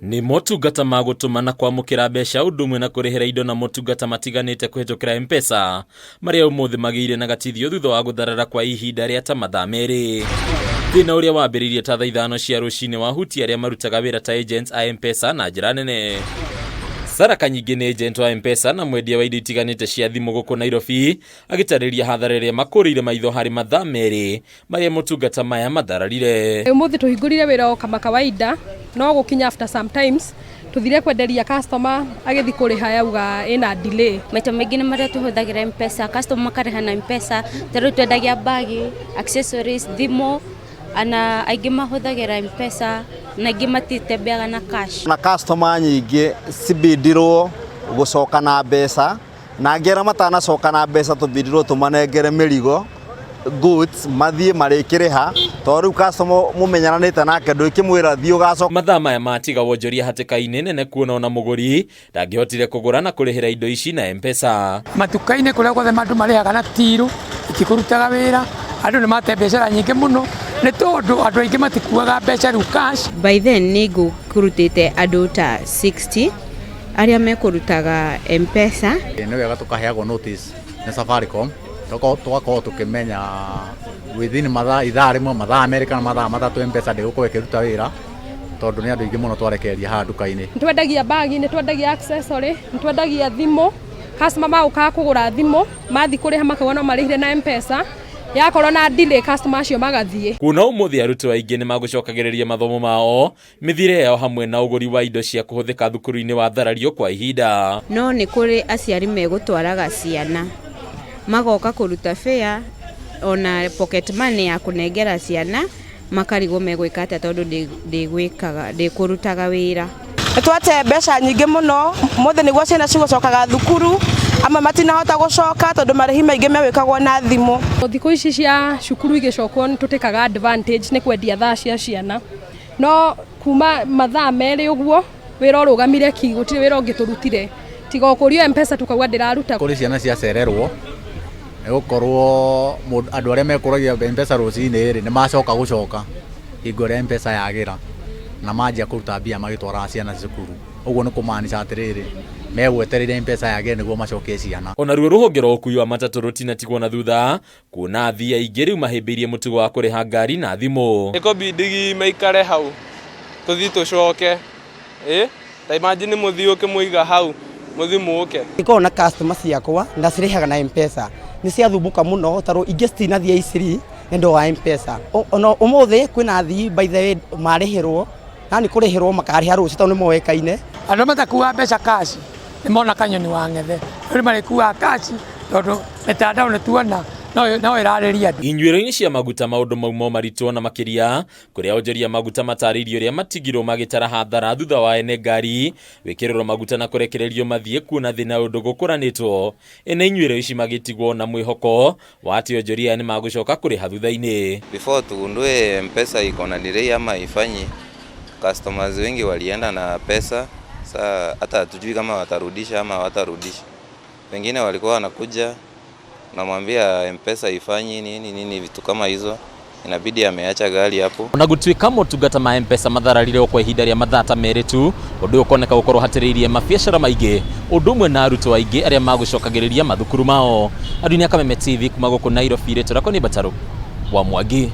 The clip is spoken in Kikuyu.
Nĩ motungata ma gũtũma na kwamũkĩra mbeca ũndũ ũmwe na kũrĩhĩra indo na motungata matiganĩte kũhĩtũkĩra M-Pesa marĩa ũmũthĩ magĩire na gatithio thutha wa gũtharara kwa ihinda rĩa ta mathaa merĩ. Thĩna ũrĩa wambĩrĩirie ta thaa ithano cia rũcinĩ wahutia arĩa marutaga wĩra ta agents a M-Pesa na njĩra nene. Sarah Kanyingĩ nĩ agent wa M-Pesa na mwendia wa indo itiganĩte cia thimũ gũkũ Nairobi agĩtarĩria hathara ĩrĩa makũrĩire maitho harĩ mathaa merĩ marĩa motungata maya mathararire. Ũmũthĩ tũhingũrire wĩra o kama kawaida no gũkinya after sometimes tũthire kwenderia customer agĩthiĩ kũrĩha yauga ĩna delay. Maita maingĩ nĩ marĩa tũhũthagĩra Mpesa, customer makarĩha na Mpesa, ta rĩu twendagia bagi, accessories, thimũ, na aingĩ mahũthagĩra Mpesa na aingĩ matitembeaga na cash. Na customer nyingĩ cibindirwo gũcoka na mbeca na angĩ arĩa matanacoka na mbeca tũbindirwo tũmanengere mĩrigo goods mathiĩ marĩkĩrĩha tondũ rĩu customer mũmenyeranĩte nake ndũikĩmwĩra thiĩ ũgacoka. Mathaa maya matiga wonjoria hatĩka-inĩ nene kuona ona mũgũri ndangĩhotire kũgũra na kũrĩhĩra indo ici na M-Pesa. Matuka-inĩ kũrĩa guothe andũ marĩhaga na tiru itikũrutaga wĩra, andũ nĩ mate biacara nyingĩ mũno nĩ tondũ andũ aingĩ matikuaga mbeca rĩu cash. By then nĩ ngũkũrutĩte andũ ta 60 arĩa mekũrutaga M-Pesa. Nĩ wega tũkaheagwo notice nĩ Safaricom tũgakorwo tũkĩmenya within mathaa ithaa rĩmwe, mathaa merĩ kana mathaa matatũ M-Pesa ndĩgũkorwo ĩkĩruta wĩra tondũ nĩ andũ aingĩ mũno twarekereria haha nduka-inĩ. Nĩ twendagia bagi, nĩ twendagia accessory, nĩ twendagia thimũ, customer magũkaga kũgũra thimũ, mathiĩ kũrĩha makauga no marĩhire na M-Pesa, yakorwo na delay customer acio magathiĩ. Kuona ũmũthĩ arutwo aingĩ nĩ magũcokagĩrĩria mathomo mao, mĩthiĩre yao hamwe na ũgũri wa indo cia kũhũthĩka thukuru-inĩ watharario kwa ihinda. No nĩ kũrĩ aciari megũtwaraga ciana magoka kũruta fare ona pocket money ya kũnengera ciana makarigwo megwĩka atĩa tondũ ndĩgwĩkaga ndĩkũrutaga wĩra. Nĩ twate mbeca nyingĩ mũno mũthĩ nĩguo ciana cigũcokaga thukuru, amwe matinahota gũcoka tondũ marĩhi maingĩ megwĩkagwo na thimũ. Thikũ ici cia cukuru igĩcokwo nĩ tũtĩkaga advantage nĩ kwendia thaa cia ciana, no kuma mathaa merĩ ũguo wĩra ũrũgamire ki, gũtirĩ wĩra ũngĩ tũrutire tiga o kũrio M-Pesa tukauga ndĩraruta. Kũrĩ ciana ciacererwo nĩ gũkorwo andũ arĩa mekũragia M-Pesa rũcinĩ rĩ, nĩ macoka gũcoka hingo ĩrĩa M-Pesa yagĩra na manjia kũruta mbia magĩtwaraga ciana cukuru. Ũguo nĩ kũmaanica atĩrĩrĩ, megwetereire M-Pesa yagĩre nĩguo macokie ciana. Onaruo rũhonge rwa ũkui wa matatũ rũtinatigwo na thutha kuona athii aingĩ rĩu mahĩmbĩirie mũtugo wa kũrĩha ngari na thimũ. Ĩkũbindigi maikare hau tũthiĩ tũcoke ĩ ta imagine mũthiĩ ũkĩmũiga hau mũthiĩ mũke. Ndikoragwo na customer ciakwa na cirĩhaga na M-Pesa, nĩ ciathumbũka mũno tondũ ingĩ citinathiĩ Eastleigh nĩ ũndũ wa M-Pesa. Ona ũmũthĩ kwĩna athii by the way marĩhĩrwo na nĩ kũrĩhĩrwo makarĩha rũciũ tondũ nĩ moĩkaine. Andũ matakuaga mbeca cash nĩ mona kanyoni wa ng'ethe, rĩu nĩ marĩkuaga cash tondũ mĩtandao nĩ tuona no ĩrarĩria andũ. Inyuĩro-inĩ cia maguta maũndũ mau mo maritũ ona makĩria kũrĩa onjoria maguta matarĩirie ũrĩa matigirwo magĩtara hathara thutha wa ene ngari gwĩkĩrĩrwo maguta na kũrekererio mathiĩ kuona thĩna ũndũ gũkũranĩtwo ene inyuĩro ici magĩtigwo na mwĩhoko wa atĩ onjoria aya nĩmagũcoka kũrĩha thutha-inĩ. Before tugundue M-Pesa iko na delay ama haifanyi, customers wengi walienda na pesa, saa hata hatujui kama watarudisha ama hawatarudisha. Wengine walikuwa wanakuja namwambia M-Pesa haifanyi nini nini vitu kama hizo, inabidi ameacha gari hapo. Ona gũtuĩka motungata ma M-Pesa mathararire o kwa ihinda rĩa mathaa ta merĩ tu, ũndũ ũyũ ũkoneka gũkorwo hatĩrĩirie mabiacara maingĩ ũndũ ũmwe na arutwo aingĩ arĩa magũcokagĩrĩria mathukuru mao. Andũ-inĩ a Kameme TV kuma gũkũ Nairobi, rĩtwa rĩakwa nĩ Mbatarũ wa Mwangi.